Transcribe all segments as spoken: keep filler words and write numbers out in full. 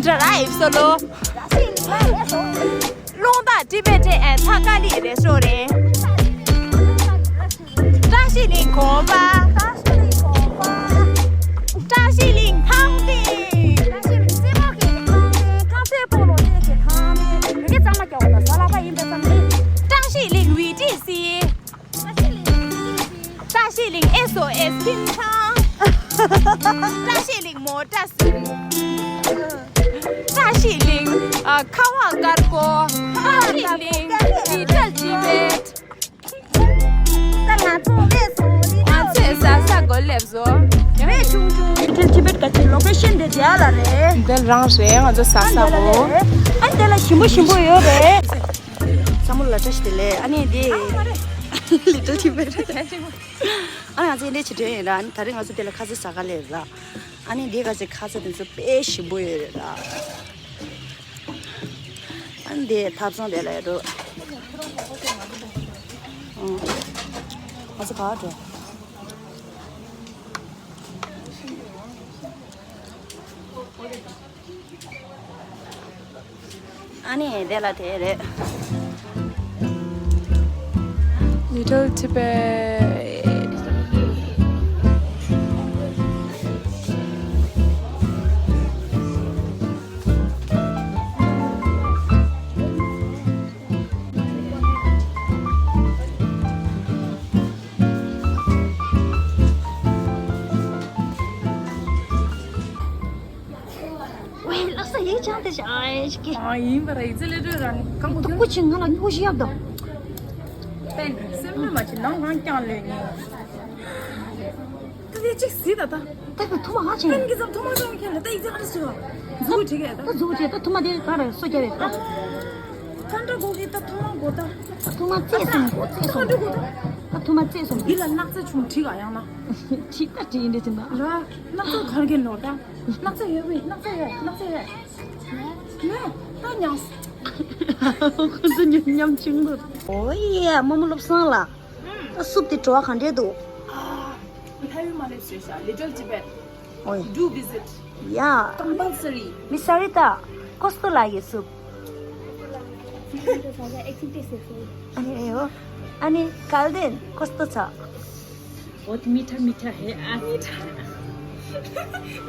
Drive solo. རླུང་རྟ་ཏི་བེ་ཏི་ཨན་ཐ་ཀ་ལི་རེ་ཤོ་རེ། བཀྲ་ཤིས་གླིང་གོམ་པ། བཀྲ་ཤིས་གླིང་ཐང་སྟེང་། བཀྲ་ཤིས་གླིང་རྩེ་མོ་གི་ཐང་སྟེང་། ཁང་པའི་སྤོ་ལོ་གླིང་གི་ཐང་སྟེང་། བོད་སྐད་གཙང་མ་རྒྱག་པ་དང་གཟའ་ལྷག་པ་ཡིན་པའི་ཙམ་ནས། བཀྲ་ཤིས་གླིང་བི་ཏི་སི། བཀྲ་ཤིས་གླིང་ཨེ་སི་ཨོ་ཨེ་སི་ཁྱིམ་ཚང་། བཀྲ་ཤིས་གླིང་མོ་ཊ་སི། བཀྲ་ཤིས་གླིང་ཨ་ཁ་བ་དཀར་པོ། བཀྲ་ཤིས་གླིང་ལི་ཊལ་ཏི་བེཊ། ད་ང་ཚོ་སླེབས་སོང་། ལི་ཊལ། ང་ཚོས་ཟ་ས་གོ་སླེབས་སོང་། རེད་ཆུང་ཆུང་། ལི་ཊལ་ཏི་བེཊ་ག་ཅི་ལོ་ཀེ་ཤན་དེ་དེ་ལ་རེད། འདི་རང་རེད། ང་ཚོ་ཟ་ས་གོ། ཨ་འདི་ལ་ཞིམ་པོ་ཞིམ་པོ་ཡོད་རེད། བསམ་བློ་ལ་བཀྲ་ཤིས་བདེ་ལེགས། ཨ་ནི་དེ། ལི་ཊལ་ཏི་བེཊ། ཨ་ང་ཚོ་འདི་ཕྱི་དྲོན་ཡིན་ར། ཨ་ནི་ད་རེས་ང་ཚོ་འདི་ལ་ཁ་ཟས་ཟ་ག་སླེབས་ར། ཨ་ནི་འདི་ག་ཚོད་ཁ་ཟས་དེ་ཚོ་དཔེ་ཞིམ་པོ་ཡོད་རེད་ར། ཨ་ནི་འདི་ཐབ་ཚང་དེ་ལ་ཡོད་འགྲོ། ཨང་། ང་ཚོ་ག་པར་འགྲོ། ཨ་ནི་དེ་ལ་དེ་རེད། Little Tibet. ཝེ། ལགས་སོ། ཡིག་ཆ་དེ་ཞིག་ཨ་ཡེ་ཞིག་གི། ཨ་ཡིན་པ་ར། ཡིག་ཚད་ལས་སྤྲོད་རང་གང་གོ། ཏུ་ཀུ་ཆེ་ང་ལ་སྨྱུ་གུ་ཞིག་ཡབ་དང་། པན་སེམས་ནུས་མ་ཆེ་ནང་ལང་ཀྱང་ལོས་ཉེ། ད་དེ་གཅིག་སྲིད་ད་ད། ད་གི་ཐུ་མ་ཧ་ཆེ། པན་གི་ཙམ་ཐུ་མ་ཙམ་ཁྱེར་ལ་ད་ཡིག་ཚད་ཨ་ར་སུ་བ། མཛུ་གུ་བྲིས་གས་ད། ད་མཛུ་གུ་བྲིས་ད། ཐུ་མ་དེ་ག་རེ་སོ་རྒྱབ་རེད་ད། ཀ་འདྲ་གོ་གི་ད་ཐུ་མ་གོ་ད། ད་ཐུ་མ་རྩེས་སོང་། རྩེས་སོང་། ད་ཐུ་མ་རྩེས་སོང་། འདི་ལ་སྣག་ཚ་ཆུང་བྲིས་ག་ཡང་ན། ཅིག་ད་ཅིག་ཡིན་འདྲ་ཅིག་ན། ར། སྣག་ཚ་གར་གྱི་ནོར་ད། སྣག་ཚ་ཡོད་པས། སྣག་ཚ་ཡོད། སྣག་ཚ་ཡོད། ནས་ད་མྱངས། ཁོ་ཚོ་ཉམ་ཉམ་ཆུང་ངུ། ཨོ་ཡེ། རྨོ་མོ་བློ་བཟང་ལགས། ད་སུབ་དེ་བྲོ་བ་ག་འདྲས་འདུག། ལྷ་ཡུལ་མ་སླེབས་ཞེས་ཤག Little Tibet. ཨོ་ཡེ། Do visit. Yeah. Compulsory. Miss Sarita, कस्तो लाग्यो सुप? ཨ་ནི་ཨེ་ཡོ། ཨ་ནི་གལ་ཏེ་कस्तो छ? बहुत मीठा मीठा है। ཨ།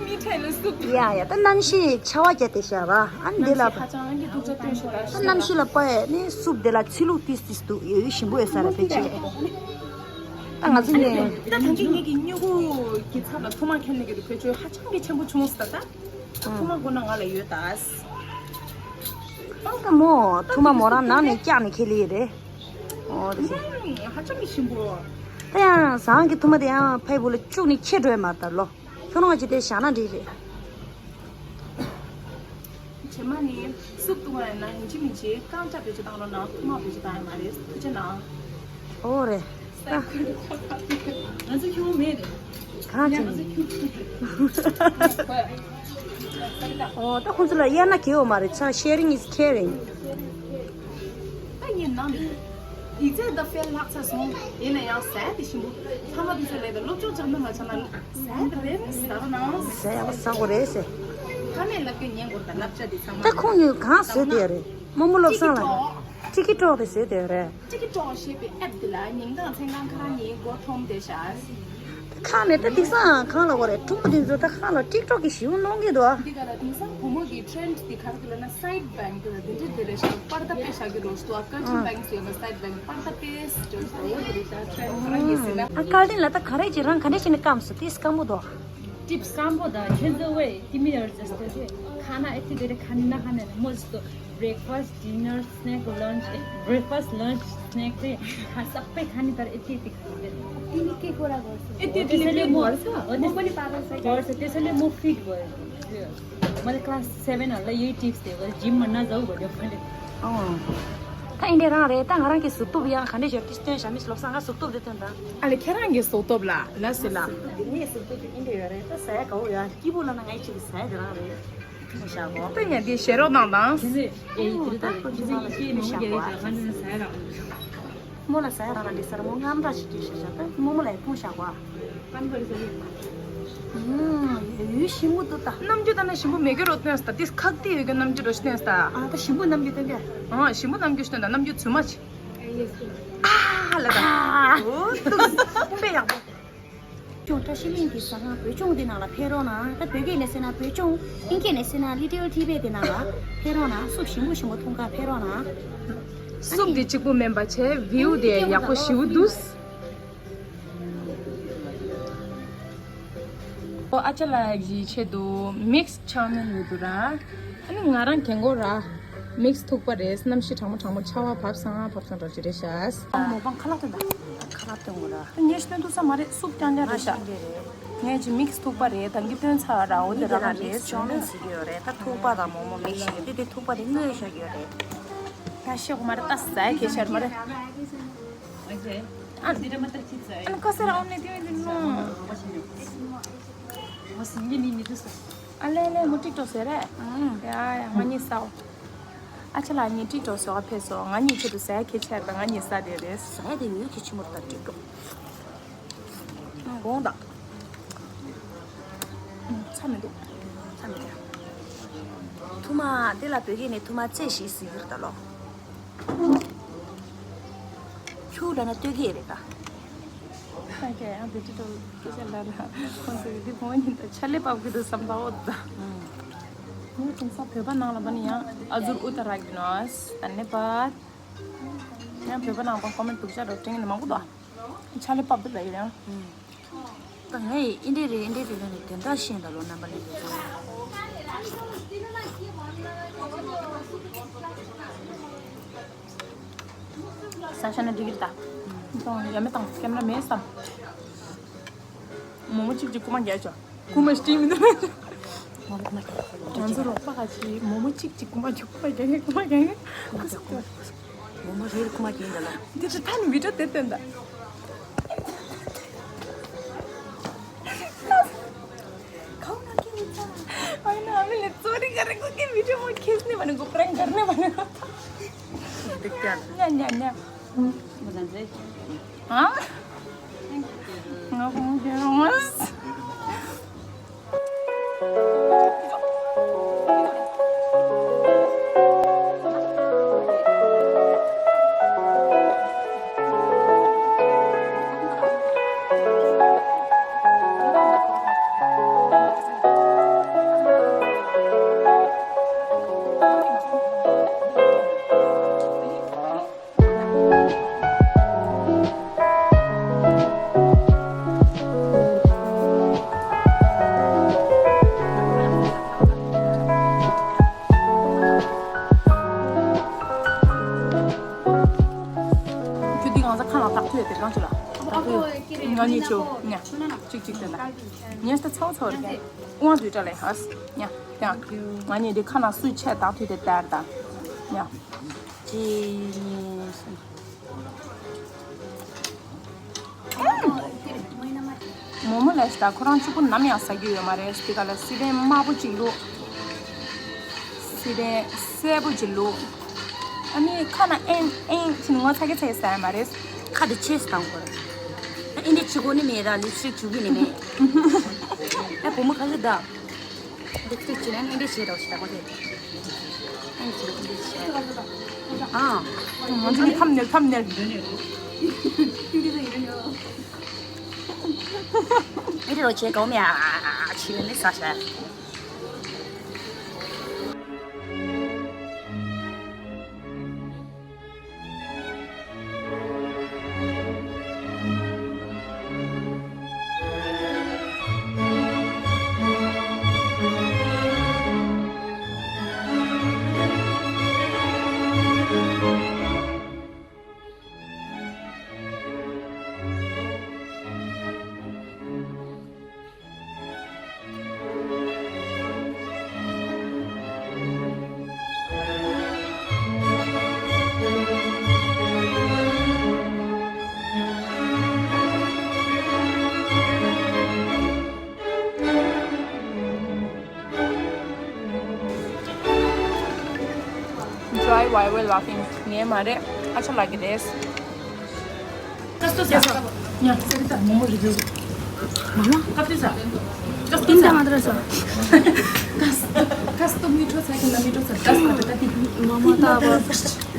མི་ཁྲ་ལ་སུབ། ཡ་ཡ། ད་གནམ་གཤིས་ཆར་པ་བརྒྱབ་བསྡད་ཤག་ར། ཨ་ནི་འདི་ལ། ཧ་ཅང་གི་སྡུག་ཅག་སྟོན་ཤག་ད། ད་གནམ་གཤིས་ལ་དཔག་ཡས་ནི་སུབ་འདི་ལ་ཚི་ལུ་ཏིས་ཏིས་འདུག་ཡོད་ཡོད་ཞིམ་པོ་ཡོད་ས་ར་ཕལ་ཆེར། ད་ང་ཚོ་ནས། ད་ད་གིན་ངེད་ཀྱི་སྨྱུ་གུ་གི་ཚབ་ལ་ཐུར་མ་འཁྱེར་ནས་གི་འདུག་ཕལ་ཆེར་ཧ་ཅང་གི་ཆེན་པོ་བྱུང་སོང་ད། ད་ཐུར་མ་དགོས་ན་ང་ལ་ཡོད་ད། ཨང་། ད་མོ་ཐུར་མ་མོ་རང་ནང་ནས་བཀྱགས་ནས་ཁྱེར་ལེ་རེད། ཨོ་དེ་བཞིན། ཧ་ཅང་གི་ཞིམ་པོ། ད་ཡང་ཟངས་ཀྱི་ཐུར་མ་དེ་ཡང་ཕའི་བུ་ལ་བཅུག་ནས་ཁྱེར་འགྲོ་ཡ་མ་རེད་ད་ལོ། ཁྱོད་རང་ཅི་དེ་བཞག་ན་འགྲིག་རེད། བྱེ་མ་ནི་སུབ་བཏུང་བ་ཡིན་ན་ཡིན་གཅིག་མིན་གཅིག་རྐང་ལྕགས་བེད་སྤྱོད་བཏང་རོགས་གནང་། ཐུར་མ་བེད་སྤྱོད་བཏང་ཡ་མ་རེད། ཐུགས་རྗེ་གནང་། ཨོ་རེད། ད། ང་ཚོ་ཁྱོད་མེད་རེད། གང་ཡ་ང་ཚོ་ཁྱོད་ཁྱོད་རེད། ཨོ་ད་ཁོང་ཚོ་ལ་དབྱར་ན་གལ་ཡོད་མ་རེད། ཆ། Sharing is caring. ད་ངས་ནང་ནས་ཡིག་ཚད་ད་ཕེལ་ལྷག་ཚར་སོང་། ཡིན་ན་ཡང་ཟས་དེ་ཞིམ་པོ། ཚང་མ་དེ་ཚོ་ལས་ད་སློབ་སྦྱོང་སྦྱང་ན་མ་ཆགས་ན་ཟས་དེ་རེད་ཟ་རོགས་གནང་། ཟས་ཡག་པོ་ཟ་དགོས་རེད་ཟེར། ཁ་མེད་ལབ་རྒྱུ་ཉན་དགོས་རེད། ད་བསླབ་བྱ་དེ་ཚང་མ་ད་ཁོང་གིས་གང་བཟོས་བསྡད་ཡོད་རེད། རྨོ་མོ་བློ་བཟང་ལགས། ཊི་ཀི་ཊོག་དེ་བཟོས་བསྡད་ཡོད་རེད། ཊི་ཀི་ཊོག་ཞེས་པའི་ཨེབ་འདི་ལ་ཉིན་གང་མཚན་གང་ཁ་རང་ཉིད་མགོ་འཐོམ་བསྡད་ཤག་ཁ་ནས་ད་དེང་སང་གང་ལ་བ་རེད། ཕྲུ་གུ་དེ་ཚོ་ད་ཁ་ལ་ཊིག་ཊོག་གི་ཞེ་པོ་གནོང་གི་འདུག་ཨ། འདི་ག་ལ་དེང་སང་བུ་མོ་གི་ཊྲེན་ཌི་དེ་ག་རེ་ལབ་ན་སའིཌ་བེང་དེ་ལ་དེ་འདྲ་དེ་རེད་ཤག་པར་ད་དཔེ་བཞག་གི་རོ་ཤི་ཏུ་ཨ། ཀར་ཊན་བེང་ཟེར་ན་སའིཌ་བེང་པར་ད་དཔེ་སི་ཊར་ཟེར་ཡོད་རེད་ཤག་ཊྲེན་ཌི་ག་རང་ཡིན་ཟེར་ན། ཨ་ཀར་ཊན་ལ་ད་ག་རེ་ཅིག་རང་ག་འདྲ་ཞིག་ནས་བསྐམས་སོང་། དེ་སྐམ་པོ་འདུག་ཨ། ཊིབ་སི་སྐམ་པོ་དང་ཁྱེད་ཚོ་བས་དེ་མི་ཡར་ཇ་སི་ཊི་ཁ་ན་ཨེ་ཐི་དེ་རེ་ཁ་ན་ཁ་ན་མོ་ཟི་ཏོ། Breakfast, dinner, snack, lunch, eh, breakfast, lunch, snack रे खा सबै खाने तर यति यति खाने। तिमी के कुरा गर्छौ? यति यति त्यसैले म गर्छ? हो, त्यसैले गर्छ, त्यसैले म फिट भयो। मतलब क्लास सेभेनहरूलाई यही टिप्स दिएको, जिममा नजाऊ भन्यो मैले। अँ। ད་ཨིན་དེ་རང་རེད། ད་ང་རང་གི་གཟུགས་སྟོབས་ཡང་ག་འདྲ་ཞིག་ཏིས་སྟོན་བྱ་མི་སློབ་སང་ང་གཟུགས་སྟོབས་དེ་སྟོན་དང་། ཨ་ལེ་ཁྱེད་རང་གི་གཟུགས་སྟོབས་ལ་ལ་སི་ལ། ངའི་གཟུགས་སྟོབས་དེ་ཨིན་དེ་ཡོད་རེད། ད་ཟ་ཡ་དགའ་བོ་ཡོད། སྐྱིད་པོ་ལ་ན་ངའི་ཆེད་དུ་ཟ་ཡ་དེ་རང་རེད། ཤག་གོ། ད་ཡ་དེ་ཞེ་རོགས་དང་དང་། ཁྱེད་ཚོས་ཨེ་ཡི་དེ་རེད་ད། ཁྱེད་ཚོས་ཡི་གེ་མི་ཤག་གོ། ཡ་ད་ག་ནས་ཟ་ཡ་རང་རེད། རྨོ་ལ་ཟ་ཡ་རང་རང་འདི་ཟེར། རྨོ་རྔམ་དྲག་ཞིག་གིས་ཤ་ཤ་ད་རྨོ་མོ་ལ་ཡ་ཕུང་ཤག་གོ། ཀམ་པར་ཟེར་ཡིན། ཡོད། ཞིམ་པོ་འདུག་ད། རྣམ་འགྱུར་ལྟ་ན་ཞིམ་པོ་མེད་ཀྱི་རོ་སྟོན་ས། ད་ཏིས་ཁག་ཏི་ཡོད་ཀྱི་རྣམ་འགྱུར་རོ་སྟོན་ས། ཨ་ད་ཞིམ་པོ་རྣམ་འགྱུར་སྟོན་ག། ཨ་ཞིམ་པོ་རྣམ་འགྱུར་སྟོན་ད། རྣམ་འགྱུར་ཚུ་མ་ཆེ། ཨ་ལ་ད། ཨོ་ཏུ། དཔུང་པའི་ཡག་པོ། ཅུང་བཀྲ་ཤིས་གླིང་གི་ཟ་ཁང་བོད་ལྗོངས་འདི་ནང་ལ་ཕེབས་རོགས་གནང་། ད་བོད་སྐད་ནས་ཟེར་ན་བོད་ལྗོངས། ཨིན་སྐད་ནས་ཟེར་ན་Little Tibet འདི་ནང་ལ་ཕེབས་རོགས་གནང་། སུབ་ཞིམ་པོ་ཞིམ་པོ་འཐུང་ག་ཕེབས་རོགས་གནང་། སུབ་འདི་གཅིག་པུ་མིན་པ་བྱས་བིའུ་དེ་ཡག་པོ་ཞེ་པོ་འདུག། ཨོ་ཨ་ཅག་ལགས་ཀྱི་ཆེད་དུ་མིག་སི་ཆའོ་མིན་ཡོད་འདུག་ར། ཨ་ནི་ང་རང་གྱོན་གོས་ར། མིག་སི་ཐུག་པ་རེད། གནམ་གཤིས་གྲང་མོ་གྲང་མོ། ཆར་པ་བབས་སང་བབས་སང་འགྲོ་གི་རེད་ཤག། མོ་པང་ཁ་ལག་སྟོན་ད། ཁ་ལག་སྟོན་དགོས་ར། ངས་སྟོན་ཐུབ་ས་མ་རེད། སུབ་རྐྱང་རྐྱང་རེད་ཤག། ངས་ཅིག་མིག་སི་ཐུག་པ་རེད། ད་གིན་སྟོན་ཚར་ར། འོ་དེ་རང་རེད། མིག་སི་ཆའོ་མིན་ཟེར་གྱི་ཡོད་རེད། ད་ཐུག་པ་དང་མོག་མོག་མིག་སི་ཡོད་དེ། དེ་ཐུག་པ་དེ་བརྔོས་བཞག་གི་ཡོད་རེད། ད་ཤེས་གི་མ་རེད། ད་ཟ་ཡ་གལ་ཆེ་རེད་མ་རེད། ཨ་ནི་ཀ་སེ་ར་ཨོམ་ལེ་ཏི་ཡོད་ནོ། ཨ་ལེ་ལེ་མོ་ཊིག་ཊོག་ཟེར་རེད། ཡ་ཡ་ང་གཉིས་ཟའོ། ཨ་ཅག་ལགས་གཉིས་ཊིག་ཊོག་བཟོ་ག་ཕེབས་སོང་། ང་གཉིས་ཆེད་དུ་ཟ་ཡ་གལ་ཆེ་རེད། ང་གཉིས་ཟ་བསྡད་རེད། ཟ་ཡ་དེ་ཡོད་གི་ཆི་མོ་རེད། ད་ཊིག་ཊོག་དགོངས་དག། ཚ་མི་འདུག། ཚ་མི་འདུག། ཐུ་མ་དེ་ལ་བོད་སྐད་ནས་ཐུ་མ་ཚེ་ཞིག་ཟེར་གྱི་རེད་ད་ལོ། ཁྱུ་ལབ་ན་སྟོད་སྐད་རེད་ད། ད་ག་ཡང་བེ་ཏི་ཏོ་སྐད་ཆ་ལབ་ལ་ཁོང་ཚོ་འདི་བོང་ཉིན་ད་ཆ་ལེ་བབས་ཀྱི་འདུག་བསམ་པ་འོ་ད། ངས་དེང་སང་བོད་པ་ནང་ལ་བ་ནི་ཡང་ཨ་ཟུར་ཨུ་ཏ་ར་གི་ནོ་ཨ་ད་ནེ་པ། ཡང་བོད་པ་ནང་པ་ཀོ་མེན་སྡུག་ཅག་རོ་དྲན་ནི་མང་པོ་འདུག། ཆ་ལེ་བབས་འདུག་ལ་ཡོད་ཡང་། ད་ངས་ཨིན་འདྲེ་རེད། ཨིན་འདྲེ་རེད་ལབ་ནས་དེ་འདྲ་ཤེས་ད་ལོ། རྣམ་པ་ལེན་དུས་ཚང་མ། ས་ཆ་ན་འགྲིག་གི་རེད་ད། ཡ་མེད་དང་སྐྱེམས་ན་མེད་བསམ། མོག་མོག་གཅིག་གཅིག་རྐུ་མ་རྒྱག་ཆོག། རྐུ་མ་སྤྲིན་མི་འདུག། མོག་མོག་རྐུ་མ་རྒྱག། ང་ཚོ་རོགས་པ་ཁ་ཅིག་མོག་མོག་གཅིག་གཅིག་རྐུ་མ་རྒྱག། རྐུ་མ་རྒྱག་ནས་རྐུ་མ་རྒྱག་ནས་རྐུ་སོང་། མོག་མོག་རེ་རེ་རྐུ་མ་རྒྱག་འདྲ་ལ། འདི་ཚོ་ད་ནི་བི་ཌིའོ་དེ་སྟོན་ད། ཁའུ་ན་ཁེ་མི་ཚ། ཨ་ཡ་ན་ཨ་མི་ལེ་ཙོ་རི་ག་རེ་ཀོ་ཀེ་བི་ཌིའོ་མོ་ཁེས་ནི་མ་ནི་གོ་པྲེང་གར་ནི་མ་ནི། འདི་ཀྱང་། ཉ་ཉ་ཉ། ཧ། ང་གོང་གེ་རོང་མ། ཁྱོད་འདི་གང་ཟག་ཁ་ལ་བཏགས་ཐུབ་ཡ་དེ་གང་ཅི་ལ། ང་གཉིས་ཆུ་ཉ་གཅིག་གཅིག་དེ་ལ་ཉ་ཤ་ཚ་བོ་ཚ་བོ་རེད། དབང་དུ་བཀྲ་ལས་ཧ་ཉ་དེ་ང་གཉིས་འདི་ཁ་ལ་སུས་ཆད་བཏགས་ཐུབ་དེ་ལྟར་དང་ཉ། གཅིག་གཉིས་གསུམ། མོག་མོག་ལས་ད་ཁོ་རང་གཅིག་པུ་ནམ་ཡང་ཟ་རྒྱུ་ཡོད་མ་རེད། དེ་ག་ལ་སི་པན་དམར་པོ་གཅིག་བླུགས། སི་པན་སེར་པོ་གཅིག་བླུགས། ཨ་ནི་ཁ་ན་ཨེང་ཨེང་ཕྱིན་ངོ་ཚ་གི་ཚ་གི་ཟ་ཡ་མ་རེད། ཁ་དེ་ཆེས་བཏང་དགོས་རེད། ཨ་ཨིན་དེ་བྱེད་དགོས་ནི་མེད་ར། ལིབ་སི་ཊིག་བྱུག་གི་ནི་མེད། ཨ་བུ་མོ་ག་ཚོད་ད། ལིབ་སི་ཊིག་བྱེད་ན་ཨིན་དེ་བྱེད་རོགས་ཞེས་ད་གོ་དེ། ཨ། ང་ཚོ་ནི་ཐམ་ནེལ་ཐམ་ནེལ། ཨེ་རེ་རོ་ཆེ་གོ་མེ་ཨ་ཆི་ལེ་ནི་ས་ཤ། Dry Viral Laughing ངའི་མ་རེད། ཨ་ཅག་ལགས་ཀྱི་རེད། ཀ་སྟོ་ཟ། ཉ་ཟ་གི་ད་མོག་མོག་རེད་འདུག། མོག་མོག་ཀ་སྟོ་ཟ། तिनवटा मात्र छ। कस्तो मिठो छ, किन मिठो छ? दस बाट कति? मोमो त अब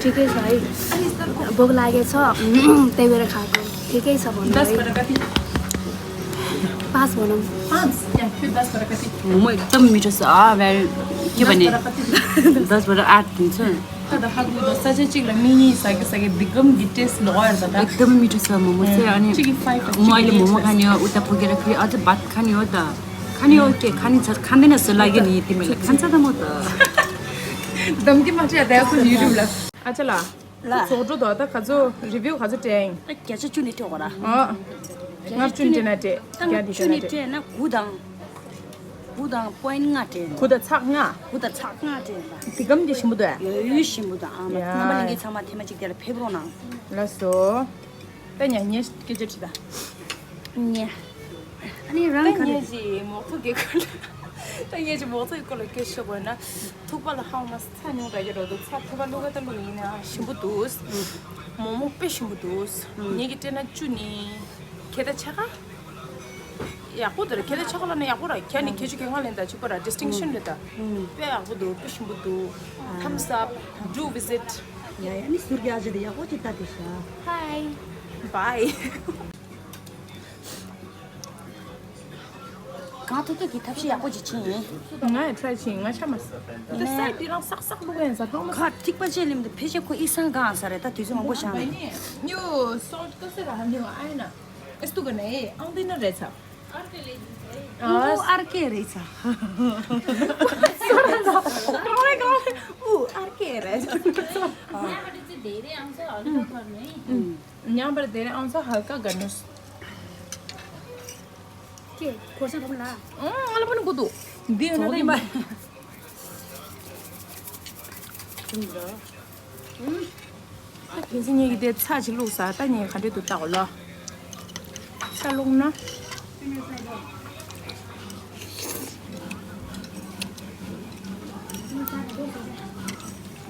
ठिकै छ है। भोक लागेछ, त्यही भएर खाएको। ठिकै छ भनौँ है। दस बाट कति? पाँच भनौँ। पाँच? त्यहाँ त्यो दस बाट कति? मोमो एकदम मिठो छ। अँ, very, के भने? दस बाट कति? दस बाट आठ दिन्छ। तर खाएको त सच्चै चिकलाई मिनी साके साके दिगम डिटेल्स लगाएर त एकदमै मिठो छ मोमो चाहिँ। अनि चिकन फ्राई त म अहिले मोमो खाने हो, उता पुगेर फेरि अझ भात खाने हो त। खाने हो के खाने छ, खाँदैन जस्तो लाग्यो नि तिमीलाई, खान्छ त म त। धम्की मात्रै आता कुन युट्युबलाई। अच्छा ल। ल। छोटो द त खाजो रिभ्यू खाजो ट्याङ। क्या चाहिँ चुने त्यो होला। अँ। नर चुन टेना टे। क्या दिसना टे। टेन कुदङ। कुदङ पोइन्ट ङा टेन। कुदा छाक ङा। कुदा छाक ङा टेन। दिगम दि सिम्बु द। यो यो सिम्बु द। आमा या। नम्बर लिङ्गे छमा थेमा चिक तेरा फेब्रो न। ल सो। त न्या न्या के जे ठिदा। न्या। अनि रङ न्या खाने। जी मोक्थो के कोला। त न्या जी मोक्थो के कोला के सो बना। थुक्पा ल हाउ मस छा न्यू गा जे रो दु छा थुक्पा लुगा त लुगा इना सिम्बु दुस। मोमो पे सिम्बु दुस। ཉེ་གི་ཏྲེ་ན་ཅུ་ནི་ཁེ་ད་ཆ་ག་ཡག་པོ་དེར་ཁྱེད་ཆག་ལ་ནི་ཡག་པོ་ར། ཁྱེད་ནི་ཁྱེད་ཆུ་ཁྱེད་ང་ལེན་ད་ཆུ་པ་ར་ཌི་སི་ཊིང་ཤན་རེད་ད། དཔེ་ཡག་པོ་འདུག་དཔེ་ཞིམ་པོ་འདུག Thumbs up. Do visit. ཡ་ཡ་ནི་སུར་རྒྱ་ཞེ་དེ་ཡག་པོ་ཅིག་ལྟ་དེ་ཤ། Hi. Bye. གང་ཐུབ་ཐུབ་ཀྱི་ཐབས་ཤེས་ཡག་པོ་ཅིག་བྱིན་ཡིན། ང་ཡི་ཊ་རའི་བྱིན་ང་ཆ་མ་ས། དེ་སའི་དེ་རང་སག་སག་བླུག་ཡིན་ས་ཐང་མ་ས། ཁ་ཐིག་པ་ཅན་ལེམ་དུ་ཕེ་ཤེ་ཁོ་ཨི་སང་གང་ས་རེད་ད་དུས་ཚོད་མང་པོ་བཞག་ནས། ཉོ་སོལ་ཏོ་སེ་ར་ཉོ་ཨ་ཡིན་ན། ཨེ་སྟུ་ག་ནས་ཨང་དེ་ན་རེད་ཚ། ཨུ་ཨར་ཀེ་རེད་ཚ། གང་རེད་གང་རེད། ཨུ་ཨར་ཀེ་རེད་ཚ། ཉམས་པར་དེ་རེད་ཨང་ཚ་ཧལ་ཀ་ག་ནོས། ཀྱེ་གོ་ས་ཕུམ་ལ། ཨང་ང་ལ་ཕུ་ནི་གོ་འདུག་འདི་ཡོད་ན་ད་ཡིན་པ། ཨུམ། ད་གལ་སྲིད་ངེད་ཀྱི་དེ་ཚྭ་ཅིག་བླུགས་ས་ད་ངས་ག་འདྲས་འདུག་བལྟ་གོ་ལ། ཚྭ་བླུགས་ན།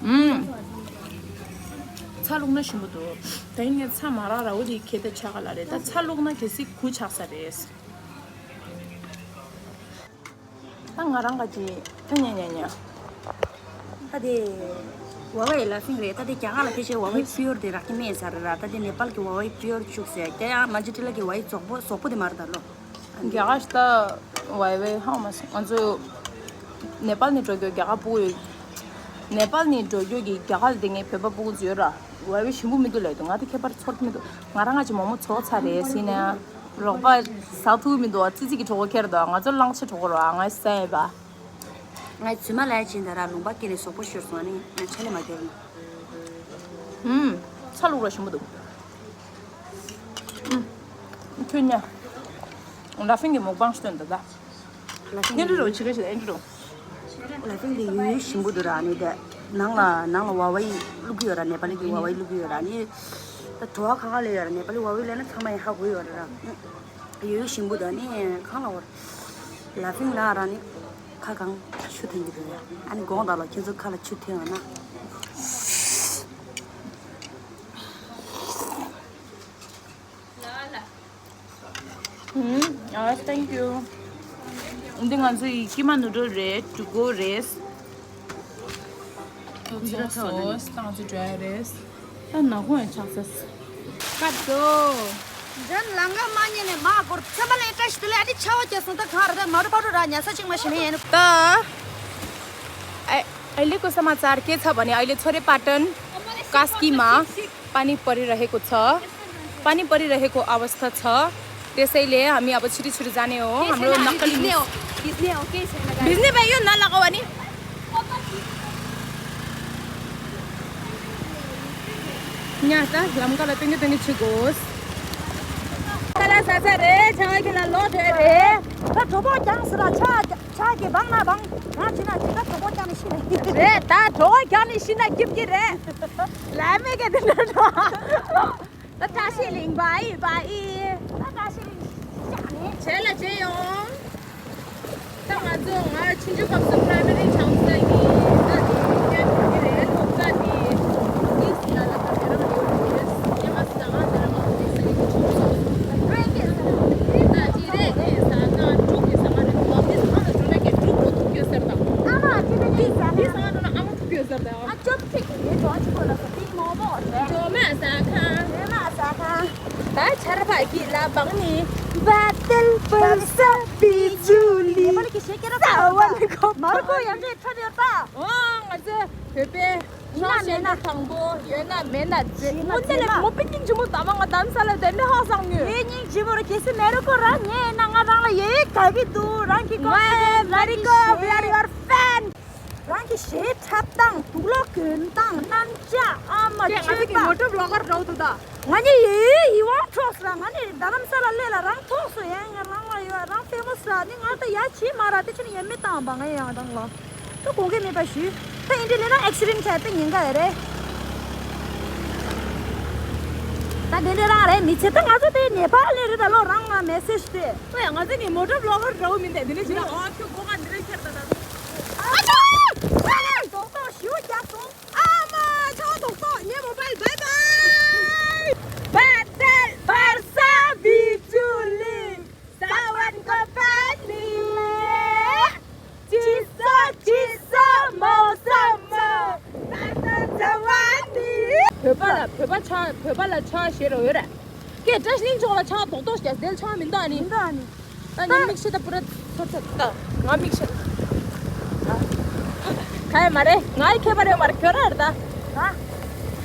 ཨུམ། ཚྭ་བླུགས་ན་ཞིམ་པོ་འདུག་ད་ཡིན་ངས་ཚྭ་མ་རག་ར་འོ་དེ་ཁྱེད་ད་ཆག་ག་ལ་རེད། ད་ཚྭ་བླུགས་ན་གལ་སྲིད་གུ་ཆག་ས་རེད། ད་ང་རང་ག་ཅི་ད་ཉན་ཉན་ཉན། ད་དེ་ཝ་ཝའི་ལ་ཕིང་རེད། ད་དེ་རྒྱ་གར་ལ་ཕལ་ཆེར་ཝ་ཝའི་པིའོར་དེ་རག་གི་མེད་ས་རེད་ར། ད་དེ་ནེ་པཱལ་གི་ཝ་ཝའི་པིའོར་བཅུག་ཟེར། དེ་ཡང་མ་ཇི་ཏི་ལ་གི་ཝ་ཝའི་རྫོགས་པོ་རྫོགས་པོ་དེ་མ་རེད་ད་ལོ། རྒྱ་གར་ད་ཝ་ཝའི་ཧང་མ་སོང་། ང་ཚོ་ནེ་པཱལ་ནས་འགྲོ་རྒྱུ་རྒྱ་གར་སྤུ་གུ་ནེ་པཱལ་ནས་འགྲོ་རྒྱུ་གི་རྒྱ་གར་ལ་དེ་ངའི་བོད་པ་སྤུ་གུ་ཚོ་ཡོད་ར། ཝ་ཝའི་ཞིམ་པོ་མི་འདུག་ལབ་འདུག་ང་དེ་ཁྱད་པར་ཚོར་གི་མི་འདུག་ང་རང་ང་ཅི་མོག་མོག་ཚོགས་ཚར་རེད་ཟིན་ན། རོགས་པ་ཟ་ཐུབ་མི་འདུག་ཙི་ཙི་གི་གྲོགས་པོ་ཁྱེར་འདུག་ང་ཚོ་གླང་ཆེ་གྲོགས་པོ་རོགས་ང་ཟ་ཡས་པ། ང་ཚུལ་མ་ལས་ཕྱིན་ད་ར་ལུང་པ་སྐྱེ་ནས་སོག་པོ་ཤོར་སོང་ནི་ང་ཆ་ལས་མ་གྱུར་ནི། ཧུམ། ཚྭ་བླུགས་ར་ཞིམ་པོ་འདུག་ཧུམ། ཁྱོད་ཉ། ལ་ཕིང་གི་མོག་པང་སྟོན་ད་ད། ལ་ཕིང་ཨེ་འདྲ་རོ་ཆི་ག་ཆི་ཨེ་འདྲ་རོ། ལ་ཕིང་གི་ཡུལ་ཞིམ་པོ་འདུག་ར་ནི་དེ། ནང་ལ་ནང་ལ་ཝ་ཝའི་བླུག་གི་ཡོད་ར། ནེ་པ་ལི་གི་ཝ་ཝའི་བླུག་གི་ཡོད་ར་ནི། ད་བྲོ་བ་ཁ་ཁ་ལས་ཡོད་ར། ནེ་པ་ལི་ཝ་ཝའི་ལས་ན་ཚང་མ་ཡང་ཧ་གོ་ཡོད་ར། ཡོད་ཞིམ་པོ་དང་ནི་གང་ལ་བར། ལ་ཕིང་ལ་ར་ནི་ཁ་གང་ཆུ་ཐོན་གྱི་འདུག་ཨ་ནི་དགོང་དག་ལ་ཁྱེད་ཚོ་ཁ་ལ་ཆུ་ཐོན་བ་ན། ཨུམ། ཨ། Thank you. འདི་ང་ཚོ་ཡི་ཀི་མ་ནུ་ཌལ་རེད། ཊུ་གོ་རེད། ཊུ་གོ་སོ་སི་དང་ང་ཚོ་ཌ་རའི་རེད། ད་ནག་པོ་ཡང་ཆགས་ཚར། སྐབས་དོ། འཇམ་ལང་ཀ་མ་ཉན་ནས་མ་སྐོར་ཚེ་མ་ལས་བཀྲ་ཤིས་བདེ་ལེགས། ཨ་ནི་ཆ་བ་རྒྱ་སོང་ད་གང་རེད། ད་མ་རུ་པ་རུ་ར་ཉལ་ས་གཅིག་མ་ཤི་ནས་ཡིན་ད། ཨ་ཨ་ལི་ཀོ་ས་མ་ཙར་ཀེ་ཚ་བ་ནི་ཨ་ལི་ཚོ་རེ་པ་ཏན་ཀ་སྐི་མ་པ་ནི་པ་རི་ར་ཧེ་ཀོ་ཚ། पानी परिरहेको अवस्था छ। त्यसैले हामी अब छिटो छिटो जाने हो। हाम्रो नक्कली बिजली हो, बिजली हो, केही छैन, गाडी। बिजली भाइ यो नलगाऊ अनि। यहाँ त लम्कालाई टुङ्गे टुङ्गे छिगोस्। तला सासा रे, छावा खेला लो थे रे। त ठोबो क्याङ्स र छ, छ के बङ न बङ। हाँ, छिना, छिना, ठोबो क्याङ्स छिना। रे, ता ठोबो क्याङ्स छिना, किम कि रे। लामे के दिन। ད་བཀྲ་ཤིས་གླིང་བ་ཨི་བ་ཨི། ད་བཀྲ་ཤིས་གླིང་བྱས་ལ་བྱས་ཡོང་། ད་ང་ཚོ་ང་ཆུང་ཆུང་སྐབས་སུ་པ་རའི་མ་རི་སྦྱངས་ས་ཡིན། ད་དེ་རྒྱ་གི་རེད་སློབ་གྲྭ་དེ། ཨིས་ལ་ལ་ད་དེ་རང་ཡོད་རེད། ཉི་མ་ཟ་ང་དེ་རང་མ་དེ་ས་ཡིན་ཆུང་ཆུང་སྐབས་སུ་ད་དེ་རེད་ཁེ་ས་ད་དེ་རེད་ཁེ་ས་ང་དྲུག་གི་ས་མ་རེད་ལོ། ཨ་ཅོབ་ཁྲིག་ཡེ་ཅོ་ཅི་གོ་ལ་སོ་ཏི་མོ་མོ་རེ། ཅོ་མ་ས་ཁང་། ཅོ་མ་ས་ཁང་། ད་ཆར་པ་གི་ལ་བང་ནི་བ་ཏལ་པར་ས་བི་ཇུ་ལི། ནེ་པ་ལི་གི་ཤེ་ཀེ་ར་ས་བ་ནི་ཁོ་མར་ཁོ་ཡང་ཏེ་ཁྲ་ཡོད་པ། ཨོ་ང་ཚོ་བོད་པའི་ཡིན་ན་ཤོག་ཤེ་ན་དང་པོ་ཡོད་ན་མེད་ན་རྫི་མོ་ཚེ་ལ་མོ་པིན་ཏིན་ཇི་མོ་ད་མ་ང་དམ་ས་ལ་དེ་འདྲ་ཧ་སང་ཉོས། ཡེ་སྙིང་རྗེ་མོ་ར་གལ་སྲིད་མེ་རི་ཀོ་རང་ཉེ་ན་ང་རང་ལ་ཡེ་ག་གི་འདུག་རང་གི་ཀོ་ང་མེ་རི་ཀོ་bloody your fan། རང་གི་གཞས་འཁྲབ་སྟངས་དུག་ལོག་གྱོན་སྟངས་རྣམ་གཞག་ཨ་མ་ཁྱོད་ཀྱི་མོ་ཊ་བི་ལོག་གར་འགྲོ་འདུག་ད། ང་ནི་ཡི་ཡི་ཝང་ཁྲོག་ས་ང་ནི་རྡ་རམ་ས་ལ་ལས་ལ་རང་ཐོག་སོ་ཡང་ང་རང་ལ་ཡོད་རང་ཕེ་མོ་ས་ནི་ང་ད་ཡ་ཆི་མ་ར་དེ་ཆི་ནི་ཡ་མི་བཏང་བ་ང་ཡང་རང་ལ་ད་གོང་གི་མེད་པ་ཞུ། ད་ཨིན་དྲི་ལས་ན་ཨེག་སི་ཌེན་ཆ་ཏི་ཉིན་ག་ཡ་རེད། ད་དེ་འདྲ་རང་རེད་མི་ཚེ་ད་ང་ཚོ་དེ་ནེ་པ་ལ་ལས་རེད་ད་ལོ་རང་ང་མེ་སེ་ཇི་དེ། ཨོ་ཡ་ང་ཚོ་ནི་མོ་ཊ་བི་ལོག་གར་འདྲ་བོ་མིན་ཏེ་འདི་ནས་ཕྱིན་ན་ཨོ་ཁྱོད་སྒོ་ཁ་འདི་རེད་ཁྱེར་ད་ད་ད། ཨ་ཅོ། ཨ་ཅོ། ཏོག་ཏོག་ཞུ་རྒྱག་སོང་། ཨ་མ་ཅོ་ཏོག་ཏོག་ངའི་མོ་བལ་བའི་བའི། བལ་བལ་བལ་ས་བི་ཇུ་ལི་ས་བན་གོ་པ་ནི། ཅི་ས་ཅི་ས་མོ་ས་མོ་ད་ད་ཛ་བ་ནི། བོད་པ་ལ་བོད་པ་ཆ་བོད་པ་ལ་ཆ་ཞེས་རོ་ཡོད་རེད། ཀྱེ་བཀྲ་ཤིས་ལིང་ཆོག་ལ་ཆང་དོག་དོག་བྱས་དེ་ལ་ཆང་མི་འདུག་ཨ་ནི། མི་འདུག་ཨ་ནི། ད་ངའི་མིག་ཤེལ་ད་པུ་ར་ཚོ་ཚོ་ད་ང་མིག་ཤེལ། ག་ཡ་མ་རེད་ང་ཡི་ཁྱད་པར་ཡོད་མ་རེད་ཁྱོད་རང་རེད་ད། ད།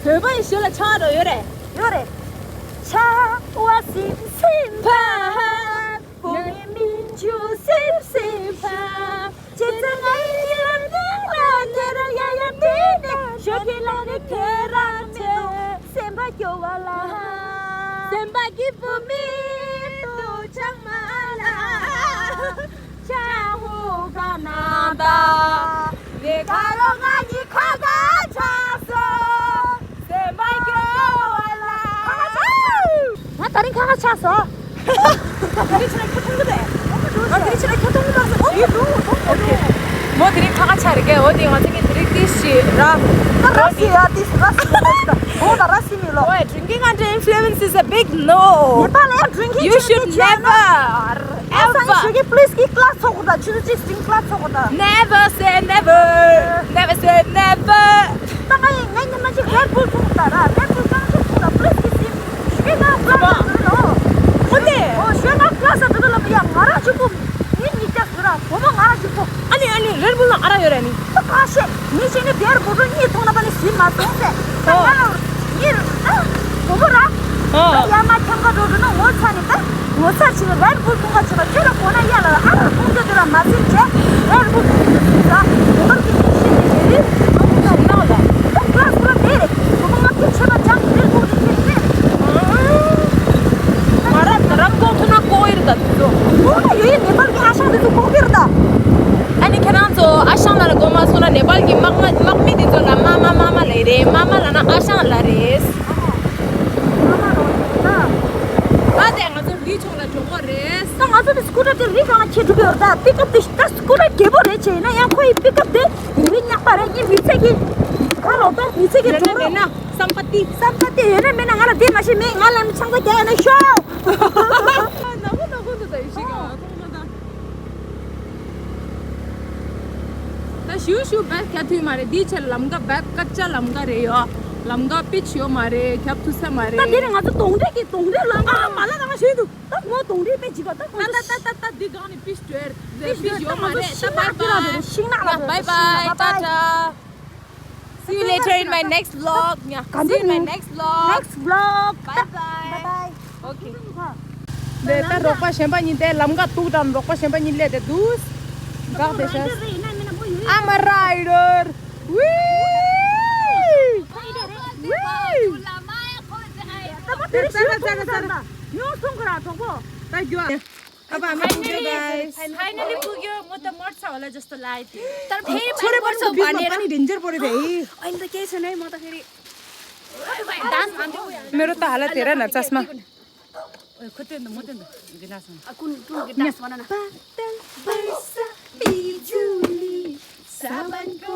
བོད་པ་ཡི་ཞོལ་ལ་ཆང་རོ་ཡོད་རེད། ཡོད་རེད། ཆང་བ་སིམ་སིམ་ཕ། བོད་མི་མིན་ཆུ་སིམ་སིམ་ཕ། ཅེ་ཙ་ང་ཡི་ལ་ནི་ལ་ནི་ར་ཡ་ཡ་ཏི་ནི་ཞོ་ཁི་ལ་ནི་ཁེ་ར་ཆེ་སེམས་པ་སྐྱོ་བ་ལ། སེམས་པ་སྐྱིད་པོ་མི་འདུག་ཆང་མ་ལ། ཆང་ཧུ་ག་ན་ད་ནི་ཁ་རོ་ང་ཉི་ཁ་ག་ཆགས་སོ་སེམས་པ་སྐྱོ་བ་ལ། ང་ད་རིང་ཁ་ཁ་ཆགས་སོ། དེ་ཕྱིར་ཁ་ཐུང་གི་རེད། ང་དེ་ཕྱིར་ཁ་ཐུང་གི་མ་ཟེར་ཞིག་འདུག་ཐུང་གི་འདུག་མོ་དེ་རིང་ཁ་ཁ་ཆགས་རེད་ཀྱེ། འོ་དེ་ང་ཚོ་གི་དེ་རིང་ཏིས་ཞིག་ར། ད་ར་སི་ཡ་ཏིས་ར་སི་མི་ལོ་ད། འོ་ད་ར་སི་མི་ལོ། Boy, drinking under influence is a big no. ནེ་པ་ལ་ཡང་drinking You should never, ever. ཞུ་གི་please གི་class ཚོགས་ད། ཆུ་ཚོད་གཅིག་སྟེང་class ཚོགས་ད། Never say never. Never say never. ད་ང་ཡིན་ང་ཉི་མ་གཅིག་Red Bull འཐུང་ད་ར། Red Bull རྐང་གཅིག་འཐུང་ད་please གི་སིམ། ཞུ་གི་ང་class ཚོགས་ད་ལོ། འོ་དེ། འོ་ཞོན་ང་class ཚོགས་ད་ལོ་ཡ་ང་ར་ཆུ་ཀུ། ངའི་གཉིས་ཀ་ཟུར་ར་བུ་མོ་ང་ར་གཅིག་པོ། ཨ་ནི་ཨ་ནི་Red Bull ལ་ཨ་ར་ཡོད་ར་ནི། ད་ཁ་ཤས་ངའི་ཆེ་ནི་བེར་བུ་ཕྲུག་གཉིས་མཐོང་ན་པ་ནི་ཟིན་མ་སོང་ཟེར། ད་ང་ལ་ངའི་ད་བུ་མོ་ར། ད་ཡར་མ་འཁྱམ་ག་འགྲོ་འགྲོ་ན་ངོ་ཚ་ནི་ད་ངོ་ཚ་ཆེ་ནི་Red Bull འཐུང་ག་ཆེ་ད་ཁྱོད་ལ་གོ་ན་ཡ་ལ་ཨ་ར་འཐུང་རྒྱུ་དེ་ལ་མ་ཟིན་བྱས་Red Bull འཐུང་རྒྱུ་ཟིན་ད་བུ་མོ་གི་ངའི་ཆེ་ནི་རེ་རེ་ང་ཁོང་ལ་འོང་ན་ལ་ད་class ལ་དེ་རེད་བུ་མོ་ང་ཁྱོད་ཆེ་ན་ཅང་Red Bull དེ་ཁྱོད་ཁྱོད་རེད། ང་ར་ང་ར་ཀོ་ཐུ་ན་ཀོ་ཨིར་ད་དུ་ཟོ། ཨོ་ན་ཡོད་ཡོད་ནེ་པལ་གྱི་ཨ་ཞང་དེ་ཚོ་ཀོ་ཨིར་ད། ཨ་ནི་ཁྱེད་རང་ཚོ་ཨ་ཞང་ལ་ལ་གོ་མ་སོང་ན་ནེ་པལ་གྱི་དམག་མ་དམག་མི་དེ་ཚོ་ལ་མ་མ་མ་མ་ལ་རེད། མ་མ་ལ་ན་ཨ་ཞང་ལ་རེད། ད་དེ་ང་ཚོ་རི་ཕྱོགས་ལ་འགྲོ་གོ་རེད། ད་ང་ཚོ་དེ་སྐུ་ཊར་དེ་རི་སྒང་ལ་ཁྱེར་འགྲོ་གི་ཡོད་རེད་ད། པིག་ཨབ་དེ་ད་སྐུ་ཊར་རྒྱལ་པོ་རེད་བྱས་ཡིན་ན་ཡང་ཁོ་ཡི་པིག་ཨབ་དེ་རི་ཉག་པ་རེད། ཡིན་མི་ཚེ་གི་ཁ་ལོ་ད་མི་ཚེ་གི་འགྲོ་རོགས། སམ་པ་ཏི། སམ་པ་ཏི་ཡོད་ན་མེད་ན་ང་ལ་དེ་མ་ཤེས་མེད། ང་ལ་ནི་ཆང་ས་རྒྱག་ཡོད་ན་ཤོག་ནག་པོ་ནག་པོ་འདུག་ད་ཡེ་ཤེས་ཀྱི་ང་ཐོག་མ་ད། ད་ཞུ་ཞུ་བད་ཁྱད་ཐུས་མ་རེད། འདིའི་ཆེད་ལམ་ཀ་བད་ཀ་ཅ་ལམ་ཀ་རེད་ཡོ། ལམ་ཀ་པིཆ་ཡོད་མ་རེད། ཁྱབ་ཐུ་ས་མ་རེད། ད་དེ་ནི་ང་ཚོ་གདོང་འདྲེ་གི་གདོང་འདྲེ་ལམ་ཀ་ཨ་མ་ལ་ད་ང་ཞུས་འདུག་ད་ངོ་གདོང་འདྲེ་པེ་ཇི་ག་ད་ད་ད་ད་ད་འདི་སྒང་ནས་པིཆ་འདྲེ་པིཆ་ཡོད་མ་རེད། ད་bye bye. ཤིང་ནག་ལ་bye bye. ཤིང་ནག་ལ་bye bye. ཊ་ཊ། See you later in my next vlog. Yeah. See you in my next vlog. Next vlog. Bye bye. Bye bye. Okay. དེ་ལྟར་རོགས་པ་གཞན་པ་གཉིས་དེ་ལམ་ཀ་ཏུག་དང་རོགས་པ་གཞན་པ་གཉིས་སླེབས་ཏེ་འདུག་འགག་བསྡད་ཤག I'm a rider. Wee! Wee! ད་ད་ད་ད་ད་ད་ཡོང་སོང་གི་ར་གྲོགས་པོ། ད་རྒྱུ། Finally, finally, पुग्यो। म त मर्छ होला जस्तो लाग्यो थियो। तर फेरि पनि पर्छ भनेर। पानी danger पऱ्यो है। होइन त केही छैन है, म त फेरि डान्स भन्थ्यो। मेरो त हालत हेर न, चस्मा। ओए, खुद त म त गिटार सुन। कुन कुन गिटार भन न। पातल वर्षा बिजुली साबनको